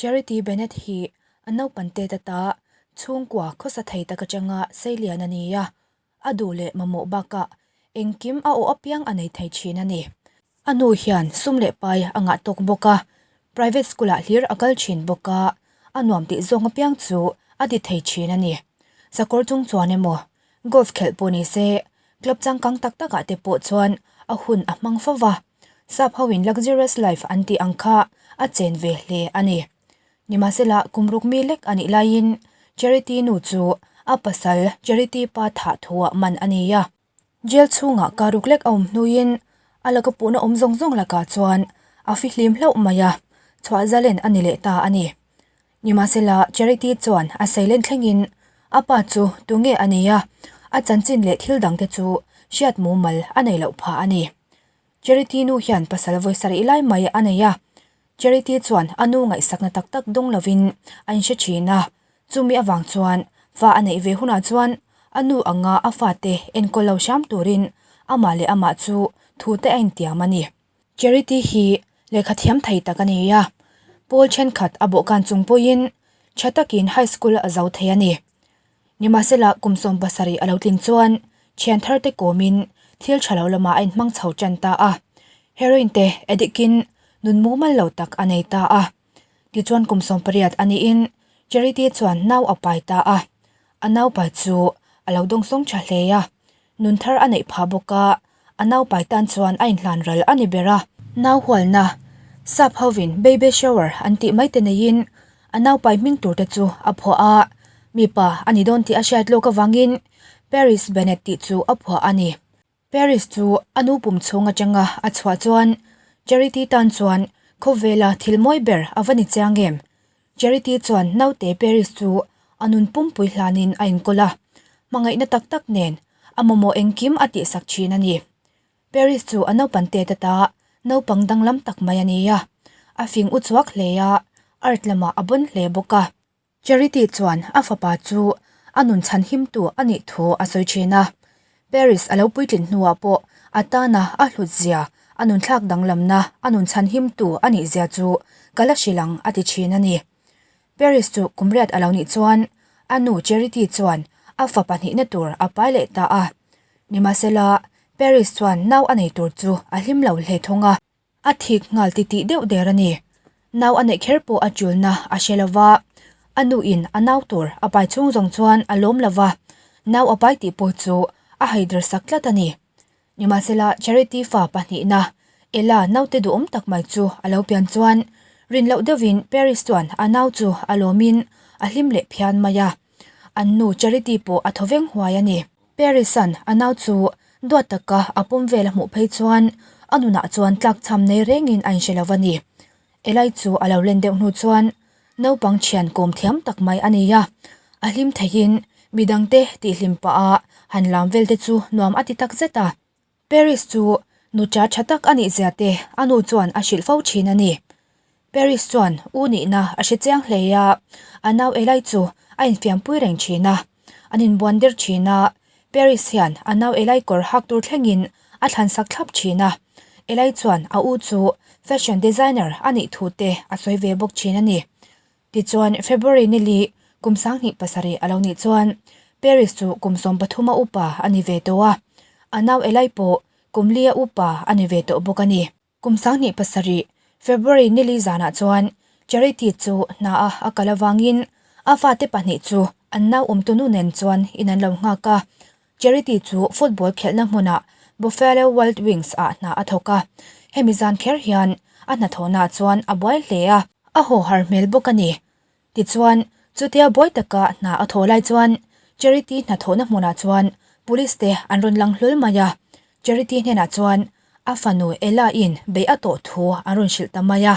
Charity Bennett hi a naupan tet ata chhungkua khawsa thei tak atanga seilian a ni a, a duh leh mamawh bakah engkim a awh apiang a nei thei thin a ni. A nu hian sum leh pai a ngah tawk bawk a, private school ah hlir a kal thin bawk a, a nuam tih zawng apiang chu a ti thei thin a ni. Sakawr chung chuan emaw golf khelh pawh ni se, club changkang tak tak ah te pawh chuan a hun a hmang fo va, sap ho in luxurious life an tih ang kha a chen ve hle a ni. Nimahsela kum ruk mi lek a nih laiin Charity nu chu a pasal Charity pa thah thu ah man a ni a. Jail chhungah kar ruk lek a awm hnuin a laka puhna awm zawng zawng lakah chuan a fihlim hlauh mai a, chhuah zalen a ni leh ta a ni. Nimahsela Charity chuan a seilen thlengin a pa chu tunge a nia, a chanchin leh thil dangte chu hriat mumal a nei loh phah a ni. Charity nu hian pasal vawi sarih lai mai a nei a, Charity chuan a nu ngaihsakna tak tak dawng lovin a inhre thin a, chumi avang chuan fa a neih ve hunah chuan a nu anga a fate enkawl lo hram turin amah leh amah chu thu te a intiam a ni. Charity hi lehkha thiam thei tak a ni a, pawl thenkhat a bawhkan chung pawhin tha takin high school a zo thei a ni. Nimahsela kum 70 a lo tlin chuan thian thar te kawmin thil tha lo lamah a inhmang chho tan ta a, heroin te addict in nun mumal lo tak a nei ta a. Tichuan kum 18 a niin Charity chuan nau a pai ta a, a naupai chu a lo dawngsawng tha hle a, Nun thar a neih phah bawk a, a naupai tan chuan a inhlan ral a ni ber a. Nau hualna, sap hovin baby shower an tih mai te neiin a naupai hming tur te chu a phuah a, mipa a ni dawn tih a hriat lawk avangin Paris Bennett tih chu a phuah a ni. Paris chu a nu pum chhung atanga a chhuah chuan Charity tan chuan khawvela thil mawi ber a va ni chiang em? Charity chuan naute Paris chu a nun pumpui hlanin a inkawl a, hmangaihna tak tak nen a mamawh engkim a tihsak thin a ni. Paris chu a naupan tet ata naupang danglam tak mai a ni a, a fing u chhuak hle a, art lamah a bawn hle bawk a. Charity chuan a fapa chu a nun chhan himtu a nih thu a sawi thin a, Paris a lo puitlin hnuah pawh a tana a hlut zia, a nunthlak danglamna, a nun chhan himtu a nih zia chu ka la hrilh ang a ti thin a ni. Paris chu kum riat a lo nih chuan a nu Charity chuan a fa pahnihna tur a pai leh ta a. Nimahsela, Paris chuan nau a nei tur chu a hlim lo hle thung a. A thik nghal titih deuh der a ni. Nau a neih kher pawh a tulna a hre lo va, a nuin a nau tur a pai chhung zawng chuan a lawm lo va, nau a pai tih pawh chu a haider sak tlat a ni. Nimahsela Charity fa pahnihna Ella naute duhawm tak mai chu a lo pian chuan rin loh deuhin Paris chuan a nau chu a lawmin a hlim leh phian mai a. An nu Charity pawh a thawveng huai a ni. Paris-a'n a nau chu duat taka a pawm vel a hmuh phei chuan a nunah chuan tlakchham nei rengin a inhre lo va ni. Eli chu a lo len deuh hnu chuan naupang thian kawm thiam tak mai a ni a, a hlim theihin midangte tihhlim pah a han lam vel te chu nuam a ti tak zet a. Paris chu nucha tha tak a nih zia te a nu chuan a hrilh fo thin a ni. Paris chuan u nihna a hre chiang hle a, a nau Eli chu a infiampui reng thin a, an inbuan der thin a, Paris hian a nau Eli kawr hak tur thlengin a thlansak thlap thin a, Eli chuan a u chu fashion designer a nih thu te a sawi ve bawk thin a ni. Tichuan, February ni li kum 27 a lo nih chuan Paris chu kum 13 a upa a ni ve tawh a, a nau Eli pawh kum li a upa a ni ve tawh bawk a ni. Kum 27 February ni li zanah chuan Charity chu hna a a kal avangin a fate pahnih chu an nau awmtunu nen chuan in an lo nghak a. Charity chu football khelhna hmunah Buffalo Wild Wings ah hna a thawk a, hemi zan kher hian a hnathawhnaah chuan a buai hle a, a haw har hmel bawk a ni. Tichuan, chutia buai taka hna a thawh lai chuan Charity hnathawhna hmunah chuan police te an rawn lang hlawl mai a, Charity hnenah chuan a fanu Ella in beih a tawh thu an rawn hrilh ta mai a.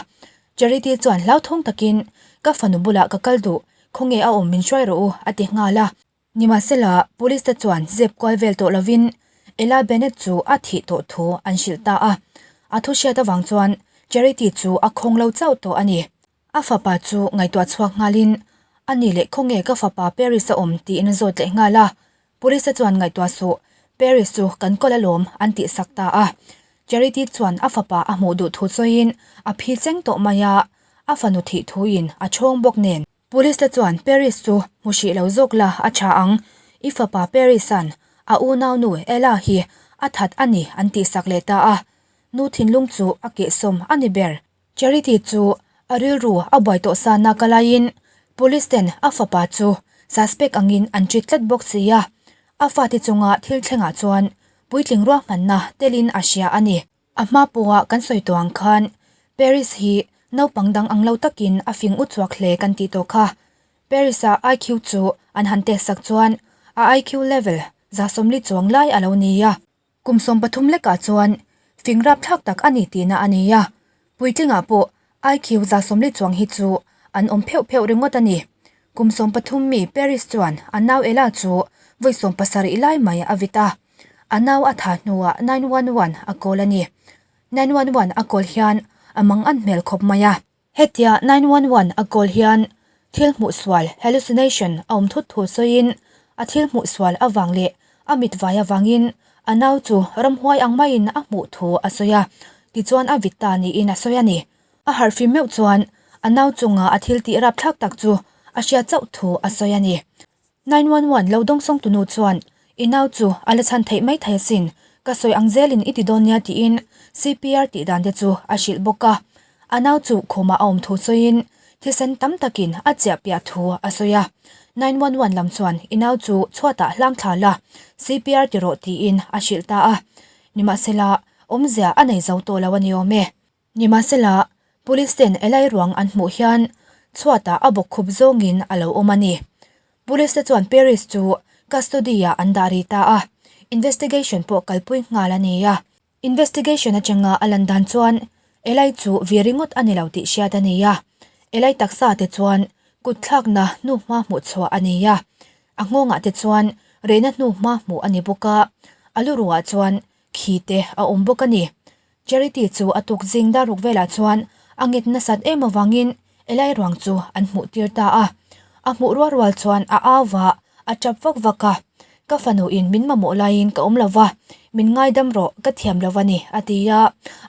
Charity chuan hlauthawng takin, Ka fanu bulah ka kal duh, khawnge a awm min hruai rawh u, a ti nghal a. Nimahsela, police te chuan zep kual vel tawh lovin Ella Bennett chu a thih tawh thu an hrilh ta a. A thu hriat avang chuan Charity chu a khawng lo chauh tawh a ni. A fapa chu ngaihtuah chhuak nghalin, A ni leh khawnge ka fapa Paris a awm tiin a zawt leh nghal a. Police te chuan ngaihtuah suh, Paris chu kan kawl alawm an tih sak ta a. Charity chuan a fapa a hmuh duh thu sawiin a phi cheng tawh mai a. A fanu thih thuin a chhawng bawk nen. Police te chuan Paris chu hmu hrih lo zawk la a tha ang, i fapa Paris-a'n a unaunu Ella hi a that a ni an tihsak leh ta a. Nu thinlung chu a kehsawm a ni ber. Charity chu a rilru a buai tawh sa nak a laiin Police ten a fapa chu suspect angin an treat tlat bawk si a, a fate chunga thil thlengah chuan puitling ruahmanna telin a hria a ni. A hma pawha kan sawi tawh ang khan Paris hi naupang dang ang lo takin a fing u chhuak hle kan tih tawh kha. Paris-a IQ chu an han test sak chuan a IQ level 40 chuang lai a lo ni a. Kum 13 lekah chuan fing rapthlak tak a ni tihna a ni a. Puitlingah pawh IQ 40 chuang hi chu an awm pheuh pheuh ringawt a ni. Kum 13 mi Paris chuan a nau Ella chu vawi 70 lai mai a vit a. A nau a thah hnuah 911 a call a ni. 911 a call hian a mang an hmel khawp mai a. Hetia 911 a call hian thil hmuh sual, hallucination, a awm thut thu sawiin a thil hmuh sual avang leh a mit vai avangin a nau chu ramhuai ang maiin a hmuh thu a sawi a, tichuan a vit ta niin a sawi a ni. A harhfim meuh chuan a nau chunga a thil tih rapthlak tak chu a hriat chauh thu a sawi a ni. 911 lo dawngsawng tunu chuan, I nau chu a la chhan theih mai thei asin, ka sawi ang zelin i ti dawn nia tiin CPR tih dan te chu a hrilh bawk a. A nau chu khumah a awm thu sawiin thisen tam takin a chiah piah thu a sawi a. 911 lam chuan I nau chu chhuatah hlang thla la, CPR ti rawh tiin a hrilh ta a. Nimahsela, awmzia a nei zo tawh lo a ni awm e. Nimahsela, Police ten Eli ruang an hmuh hian chhuatah a bawk khup zawngin a lo awm a ni. Police te chuan Paris chu custody-ah an dah ri ta a, investigation pawh kalpui nghal a ni a. Investigation atanga a lan dan chuan Eli chu vi ringawt a ni lo tih hriat a ni a. Eli taksa te chuan kut thlakna hnuhma hmuh chhuah a ni a. A nghawngah te chuan rehna hnuhma hmuh a ni bawk a, a luruah chuan khi te a awm bawk a ni. Charity chu a tuk zing dar ruk velah chuan a nghet nasat em avangin Eli ruang chu an hmuh tir ta a. A hmuh rual rual chuan a au va, a tap vak vak a. Ka fanu in min mamawh laiin ka awm lo va, min ngaidam rawh, ka thiam lo a ni, a ti a,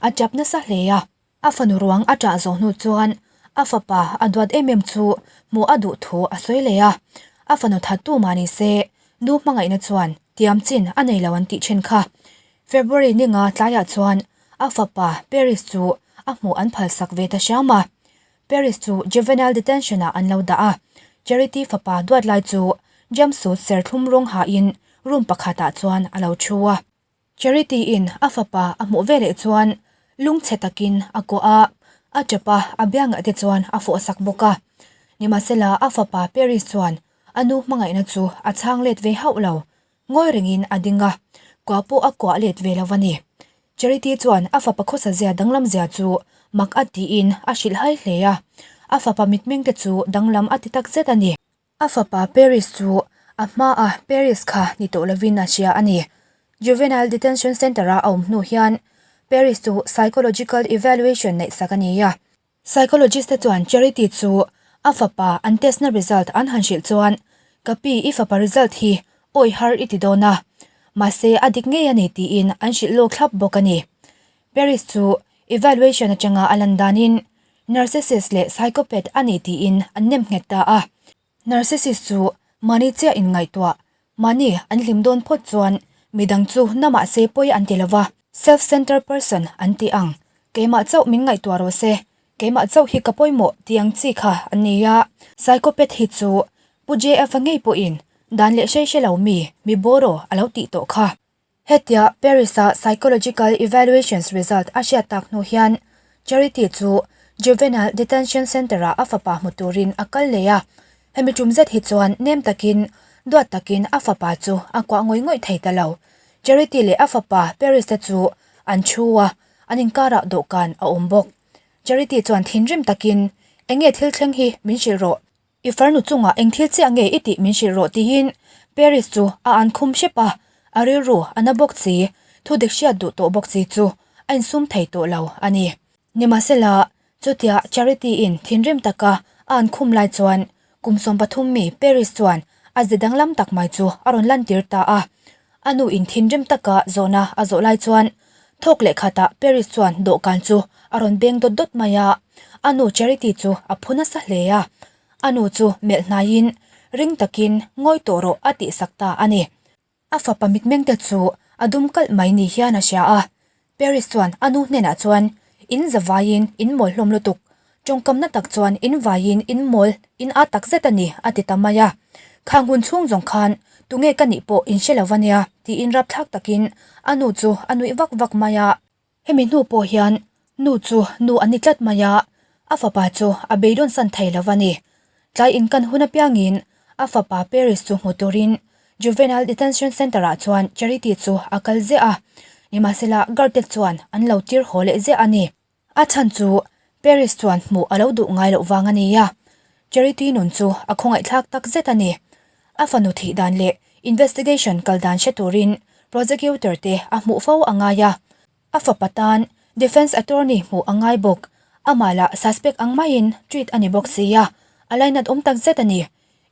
a tap nasa hle a. A fanu ruang a ṭah zawh hnu chuan a fapa a duat em em chu hmuh a duh thu a sawi leh a. A fanu thattu mah ni se, nu hmangaihna chuan tiam chin a nei lo an tih ṭhin kha. February ninga tlaiah chuan a fapa Paris chu a hmuh an phalsak ve ta hram a. Paris chu juvenile detention-ah an lo dah a. Charity fapa duat lai chu jumpsuit serthlum rawng hain room pakhatah chuan a lo ṭhu a. Charity-in a fapa a hmuh veleh chuan lungchhe takin a kuah a, a ṭap a, a biangah te chuan a fawhsak bawk a. Nimahsela a fapa Paris chuan a nu hmangaihna chu a chhang let ve hauh lo. Ngawi rengin a ding a, kuah pawh a kuah let ve lo a ni. Charity chuan a fapa khawsa zia danglam zia chu mak a tiin a hrilh hai hle a, a fapa mitmeng te chu danglam a ti tak zet a ni. A fapa Paris chu a hmaa Paris kha ni tawh lovin a hria a ni. Juvenile Detention Centre-a a awm hnu hian Paris chu psychological evaluation neih sak a ni a. Psychologist te chuan Charity chu a fapa an test na result an han hrilh chuan, Ka pi i fapa result hi awi har i ti dawn a, mahse a dik ngei a ni tiin an hrilh lawk thlap bawk a ni. Paris chu evaluation atanga a lan danin Narcissist leh psychopath a ni tiin an nem nghet ta a. Narcissist chu mahni chiah inngaihtuah, mahni an hlim dawn phawt chuan midang chu na mahse pawi an ti lova, self-centered person an ti ang. Keimah chauh min ngaihtuah rawh se, keimah chauh hi ka pawimawh tih ang chi kha an ni a. Psychopath hi chu Pu JF-a ngei pawhin dan leh hrei hre lo mi, mi bawraw a lo tih tawh kha. Hetia Paris-a psychological evaluations result a hriat tak hnu hian Charity chu Juvenile Detention Centre-ah a fapa hmu turin a kal leh a. Hemi tum zet hi chuan nem takin, duat takin a fapa chu a kuah ngawih ngawih thei ta lo. Charity leh a fapa Paris te chu an thu a, an inkarah dawhkan a awm bawk. Charity chuan thinrim takin, Enge thil thleng hi min hrilh rawh. I farnu chungah eng thil chiah nge i tih min hrilh rawh tiin Paris chu a an khum hrep a, a rilru a na bawk si, thu dik hriat duh tawh bawk si chu a insum thei tawh lo a ni. Nimahsela, chutia Charity in thinrim taka a an khum lai chuan kum 13 mi Paris chuan a ze danglam tak mai chu a rawn lantir ta a. A nu in thinrim taka zawhna a zawh lai chuan thawk leh khatah Paris chuan dawhkan chu a rawn beng dawt dawt mai a. A nu Charity chu a phu nasa hle a, a nu chu melh hnaiin ring takin ngawi tawh rawh a tihsak ta a ni. A fapa mitmeng te chu a dum kalh mai ni hian a hria a, Paris chuan a nu hnenah chuan, In zavaiin in mawl hlawm lutuk, tawngkamna tak chuan in vaiin in mawl in aa tak zet a ni a ti ta mai a. Khang hun chhung zawng khan tunge ka nih pawh in hre lo va nia tiin rapthlak takin a nu chu a nuih vak vak mai a. Hemi hnu pawh hian nu chu nu a ni tlat mai a, a fapa chu a beidawn san thei lo a ni. Tlai inkan hun apiangin a fapa Paris chu hmu turin Juvenile Detention Centre-ah chuan Charity chu a kal ziah a, nimahsela guard te chuan an lo tir haw leh ziah a ni. A chhan chu Paris chuan hmuh a lo duh ngai loh vang a ni a, Charity nun chu a khawngaihthlak tak zet a ni. A fanu thih dan leh investigation kal dan hre turin prosecutor te a hmuh fo a ngai a, a fapa tan defence attorney hmuh a ngai bawk. Amah lah suspect ang maiin treat a ni bawk si a, a lainat awm tak zet a ni.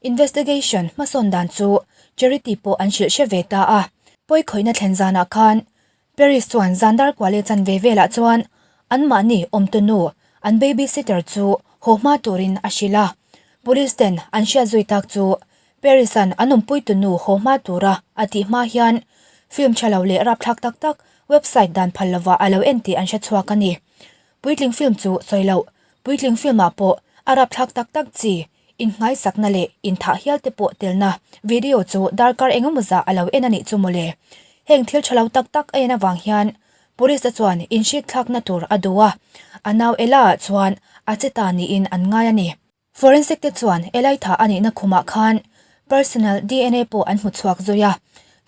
Investigation hmasawn dan chu Charity pawh an hrilh hre ve ta a, pawikhawihna thlen zanah khan Paris chuan zan dar kuah leh chanve velah chuan anmahni awmtunu an baby sitter chu haw hma turin a hrilh a. Police ten an hriat zui tak chu Paris-a'n an awmpuitunu haw hma tura a tih hma hian film tha lo leh rapthlak tak tak website dan phal lovah a lo en tih an hre chhuak a ni. Puitling film chu sawi loh, puitling film-ah pawh a rapthlak tak tak chi Innghaisakna leh inthah hial te pawh telna video chu darkar engemaw zah a lo en a nih chu mawle. Heng thil tha lo tak tak a en avang hian Police te chuan inhrikthlakna tur a duh a, a nau Ella ah chuan a che ta niin an ngai a ni. Forensic te chuan Ella-i thah a nihna khumah khan personal dna pawh an hmu chhuak zui a,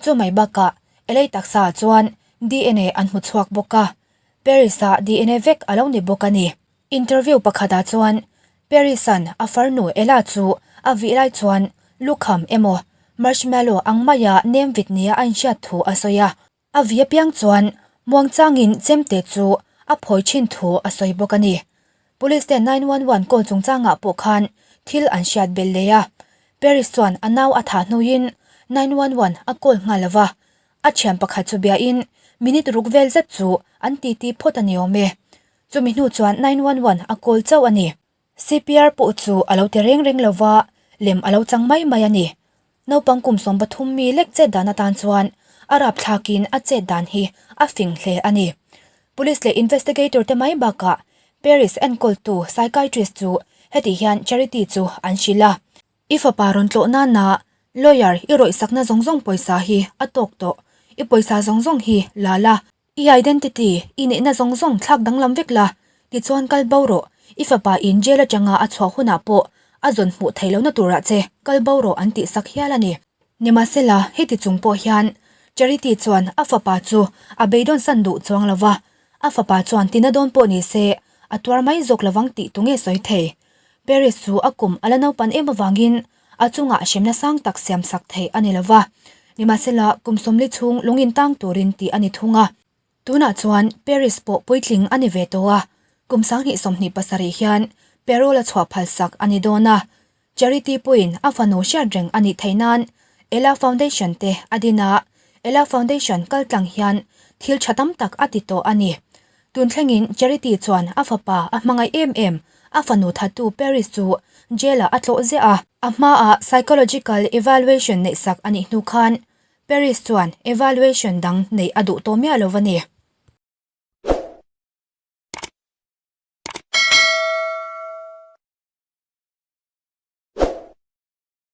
chu mai bakah Ella-i taksa ah chuan dna an hmu chhuak bawk a, Paris-ah dna vek a lo ni bawk a ni. Interview pakhatah chuan Paris-a'n a farnu Ella chu a vih lai chuan lukham emaw marshmallow ang maia nem vit nia a inhriat thu a sawi a. A vih apiang chuan muangchangin chemte chu a phawi thin thu a sawi bawk a ni. Police te 911 call chungchangah pawh khan thil an hriat belh leh a. Paris chuan a nau a thah hnuin 911 a call nghal lo va, a thian pakhat chu biain minute ruk vel zet chu an titi phawt a ni awm e. Chumi hnu chuan 911 a call chauh a ni. CPR pawh chu a lo ti reng reng lo va, lem a lo chang mai mai a ni. Naupang kum 13 mi lek chet dan atan chuan a rapthlakin a chet dan hi a fing hle a ni. Police leh investigator te mai bakah Paris enkawltu psychiatrist chu heti hian Charity chu an hrilh a. I fapa rawn tlawh nana lawyer i rawih sakna zawng zawng pawisa hi a tawk tawh. I pawisa zawng zawng hi la la. I identity, i neihna zawng zawng thlak danglam vek la, tichuan kal bo rawh, i fapa in jail atanga a chhuah hunah pawh a zawn hmuh theih lohna turah che kal bo rawh an tih sak hial a ni. Nimahsela, heti chung pawh hian Charity chuan a fapa chu a beidawn san duh chuang lo va, a fapa chuan tina dawn pawh ni se a tuar mai zawk lovang tih tunge sawi thei. Paris chu a kum a la naupan em avangin A chungah hremna sang tak siam sak theih a ni lo va, nimahsela kum 40 chhung lung in tang turin tih a ni thung a. Tunah chuan Paris pawh puitling a ni ve tawh a, kum 2027 hian parole a chhuah phal sak a ni dawn a. Charity pawhin a fanu hriat reng a nih theih nan Ella Foundation te a din a, Ella Foundation kal tlang hian thil tha tam tak a ti tawh a ni. Tun thlengin Charity chuan a fapa a hmangaih em em a fanu thattu Paris chu jail-ah a tlawh ziah a. A hmaah psychological evaluation neihsak a nih hnu khan Paris chuan evaluation dang neih a duh tawh miah lo a ni.